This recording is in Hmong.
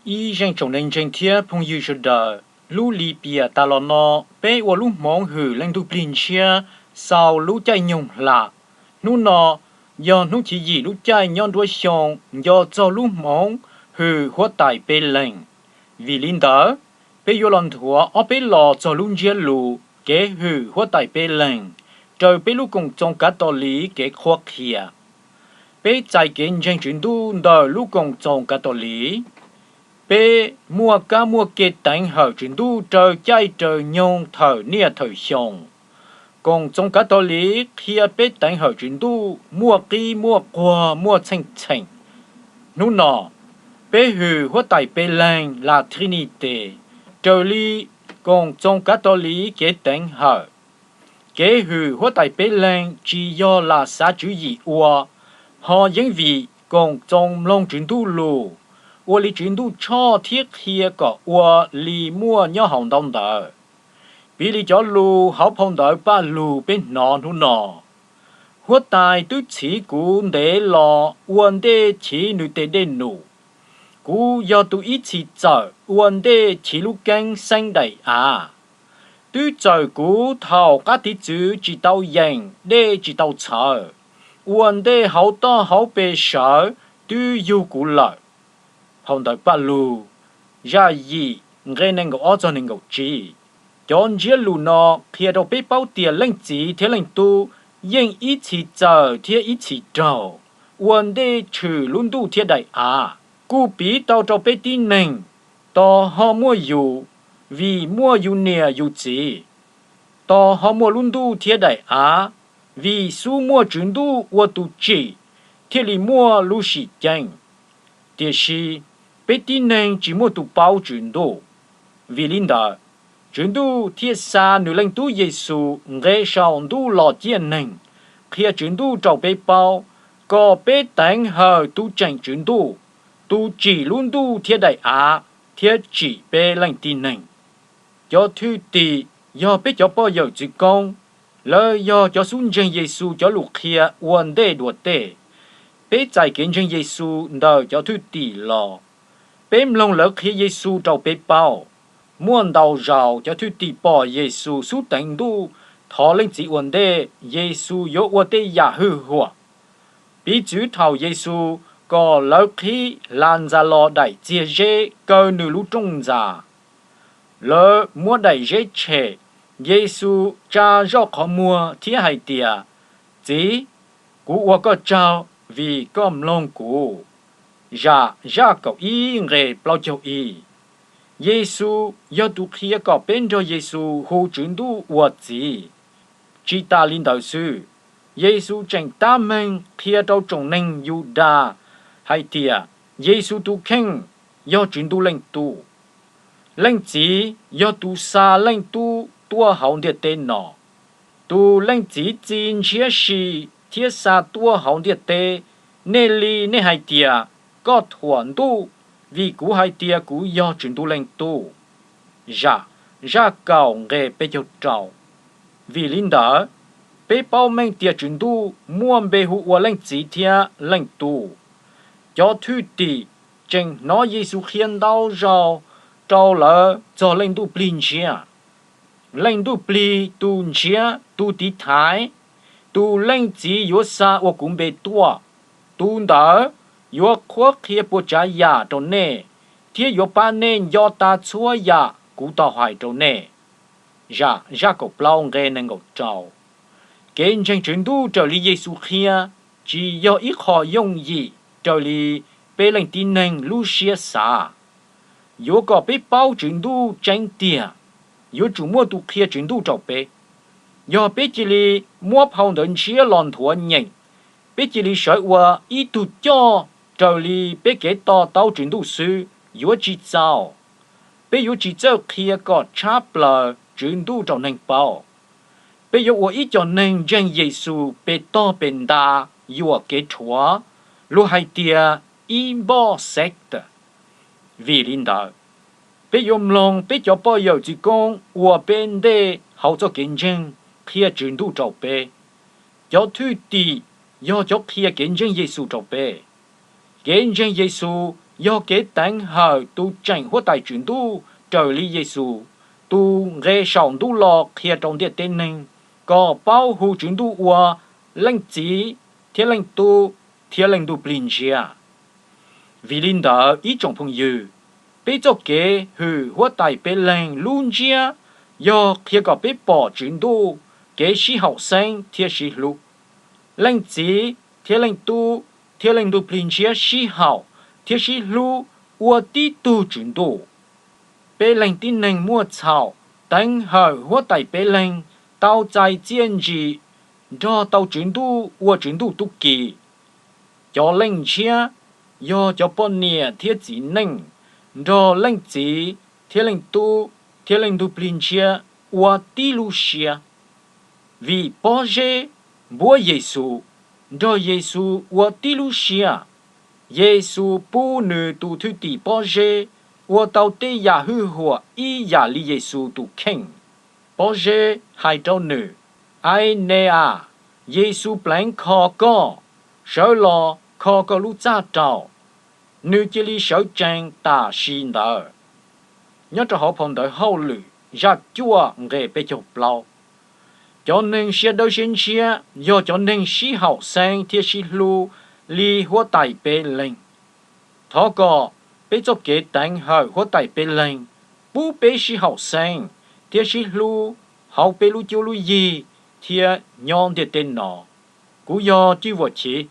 Ib zeej tsoom neeg ntseeg thiab phooj ywg sawv daws, lub lim piam tas los no, peb ua lub hmoov hwm Leej Ntuj Plig Ntshiab xaus lub caij nyoog hla. Hnub no yog hnub chiv yim lub caij nyob nruab xyoo, nco txog lub hmoov hwm Huab Tais Peb Leeg. Vim li ntawd, peb yuav los nthuav ob peb los txog lub ntsiab lus kev hwm Huab Tais Peb Leeg raws peb lub Koom Txoos Kav Tos Liv kev qhuab qhia. Peb txais kev ntseeg Tswv Ntuj ntawm lub Koom Txoos Kav Tos Liv. Peb muaj kab muaj ke teev hawm Tswv Ntuj raws caij raws nyoog thawm niaj thawm xyoo. Koom Txoos Kav Tos Liv qhia peb teev hawm Tswv Ntuj muaj qib muaj quag muaj txheej txheem. Hnub no, peb hwm Huab Tais Peb Leeg La Trinité raws li Koom Txoos Kav Tos Liv kev teev hawm. Kev hwm Huab Tais Peb Leeg tsis yog lam xav tswv yim ua, ho yeej vim Koom Txoos mloog Tswv Ntuj lus, ua li Tswv Ntuj tshoj thiab qhia kom ua li muaj nyob hauv ntaub ntawv. Piv li cov lus hauv phau ntawv Paj Lug peb hnov hnub no: Huab Tais twb txhiv kuv ntev los ua ntej chiv nws tes dej num. Kuv yog tus ib txhis txawm ua ntej chiv lub keeb xeeb daim av. Twb txawm kuv thaum qab tiv txwv tsis tau yeem, dej tsis tau txhawv, ua ntej hauv toj hauv pes sawv twb yug kuv lawm. Phau ntawv Paj Lug zaj yim nqe nees nkaum ob txog nees nkaum tsib. Cov ntsiab lus no qhia rau peb paub tias Leej Txiv thiab Leej Tub yeej ib txhis txawm thiab ib txhis raug, ua ntej tshwm lub ntuj thiab daim av. Kuj piv tau rau peb tib neeg, tos ho muaj yus, vim muaj yus niam yus txiv. Tos ho muaj lub ntuj thiab daim av, vim xub muaj Tswv Ntuj ua tus tsim thiaj li muaj lub sim ceeb. Tiam sis, peb tib neeg tsis muaj tus paub Tswv Ntuj. Vim li ntawd, Tswv Ntuj thiaj xa nws Leej Tub Yexus nqe saum ntuj los ciaj neeg, qhia Tswv Ntuj rau peb paub, kom peb teev hawm tus tseem Tswv Ntuj, tus tsim lub ntuj thiab daim av, thiab tsim peb leej tib neeg. Cov thwj tim yog peb cov poj yawm txwv koob, lawv yog cov xub ntseeg Yexus cov lus qhia ua ntej dua tej. Peb txais kev ntseeg Yexus ntawm cov thwj tim los. Peb mloog lawv qhia Yexus rau peb paub. Muaj ntau zaus cov thwj tim pom Yexus xub teev Ntuj thov Leej Txiv ua ntej Yexus yuav ua tej yam hwj huam. Piv txwv thaum Yexus kom lawv qhib hla ntxa los daim txiag zeb kaw nws lub rooj ntxa. Lawv muab daim zeb tshem, Yexus tsa zoj qhov muag thiab hais tias: Txiv, kuv ua koj tsaug vim koj mloog kuv. Zam zaj kaum ib nqe plaub caug ib. Yexus yog tus qhia kom peb nrog Yexus hu Tswv Ntuj ua Txiv. Tsis tas li ntawd xwb, Yexus tseem tab meeg qhia rau tsoom neeg Yudas hais tias Yexus tus kheej yog Tswv Ntuj Leej Tub. Leej Txiv yog tus xa Leej Tub tuaj hauv ntiaj teb no. Tus Leej Txiv txi ntshiab si thiab xa tuaj hauv ntiaj teb, nej li nej hais tias, koj thuam Ntuj, vim kuv hais tias kuv yog Tswv Ntuj Leej Tub. Zam zaj kaum nqe peb caug rau. Vim li ntawd, peb paub meej tias Tswv Ntuj muaj npe hu ua Leej Txiv thiab Leej Tub. Cov thwj tim tseem hnov Yexus qhia ntau zaus rau lawv txog Leej Ntuj Plig Ntshiab. Leej Ntuj Plig tus Ntshiab tus tiv thaiv, tus Leej Txiv yuav xa ua kuv npe tuaj. Tus ntawd yuav qhuab qhia puas tsav yam rau nej, thiab yuav pab nej nco tas txhua yam kuv tau hais rau nej. Zam zaj kaum plaub nqe nees nkaum rau. Kev ntseeg Tswv Ntuj raws li Yexus qhia tsis yog ib qho yooj yim raws li peb leej tib neeg lub siab xav. Yuav kom peb paub Tswv Ntuj tseeb tiag, yuav tsum muaj tus qhia Tswv Ntuj rau peb. Yog peb cia li muab phau ntawv ntshiab los nthuav nyeem, peb cia li sawv ua ib tug coj raws li peb kev to taub Tswv Ntuj xwb yuav tsis txaus. Peb yuav tsis txawj qhia kom tshab plaws Tswv Ntuj rau neeg paub. Peb yuav ua ib co neeg ntseeg Yexus pes tog pes nta, yuam kev rhuav, luag hais tias ib npoj sect. Vim li ntawd, peb yuav mloog peb cov poj yawm txwv koob ua peb ntej hauv txoj kev ntseeg qhia Tswv Ntuj rau peb. Cov thwj tim yog cov qhia kev ntseeg Yexus rau peb. Kev ntseeg Yexus yog kev teev hawm tus tseem Huab Tais Tswv Ntuj raws li Yexus tus nqe saum ntuj los qhia rau ntiaj teb neeg kom paub hu Tswv Ntuj ua Leej Txiv thiab Leej Tub thiab Leej Ntuj Plig Ntshiab. Vim li ntawd ib tsoom phooj ywg, peb txoj kev hwm Huab Tais Peb Leeg lub ntsiab yog qhia kom peb pom Tswv Ntuj kev sib haum xeeb thiab sib hlub. Leej Txiv thiab Leej Tub thiab Leej Ntuj Plig Ntshiab sib haum thiab sib hlub ua tib tug Tswv Ntuj. Peb leeg tib neeg muaj txhaum teev hawm Huab Tais Peb Leeg tau txais txiaj ntsim nrog tau Tswv Ntuj ua Tswv Ntuj tub ki. Cov Leej Ntshiab yog cov poj niam thiab txiv neej nrog Leej Txiv thiab Leej Tub thiab Leej Ntuj Plig Ntshiab ua tib lub siab. Vim pob zeb npuab Yexus, nrog Yexus ua tib lub siab, Yexus pub nws tus thwj tim pob zeb ua tau tej yam hwj huam ib yam li Yexus tus kheej. Pob zeb hais rau nws, Ai ne as, Yexus pleev kho koj, sawv los kho koj lub txaj rau. Nws cia li sawv tsees tam sim ntawd. Nyob rau hauv phau ntawv Hauj Lwm zaj cuaj nqe peb caug plaub. Cov neeg siab dawb siab ntshiab yog cov neeg sib haum xeeb thiab sib hlub li Huab Tais Peb Leeg. Thov kom peb txoj kev teev hawm Huab Tais Peb Leeg pub peb sib haum xeeb thiab sib hlub hauv peb lub cuab lub yig thiab nyob ntiaj teb no. Kuv yog Cwj Vam Chiv,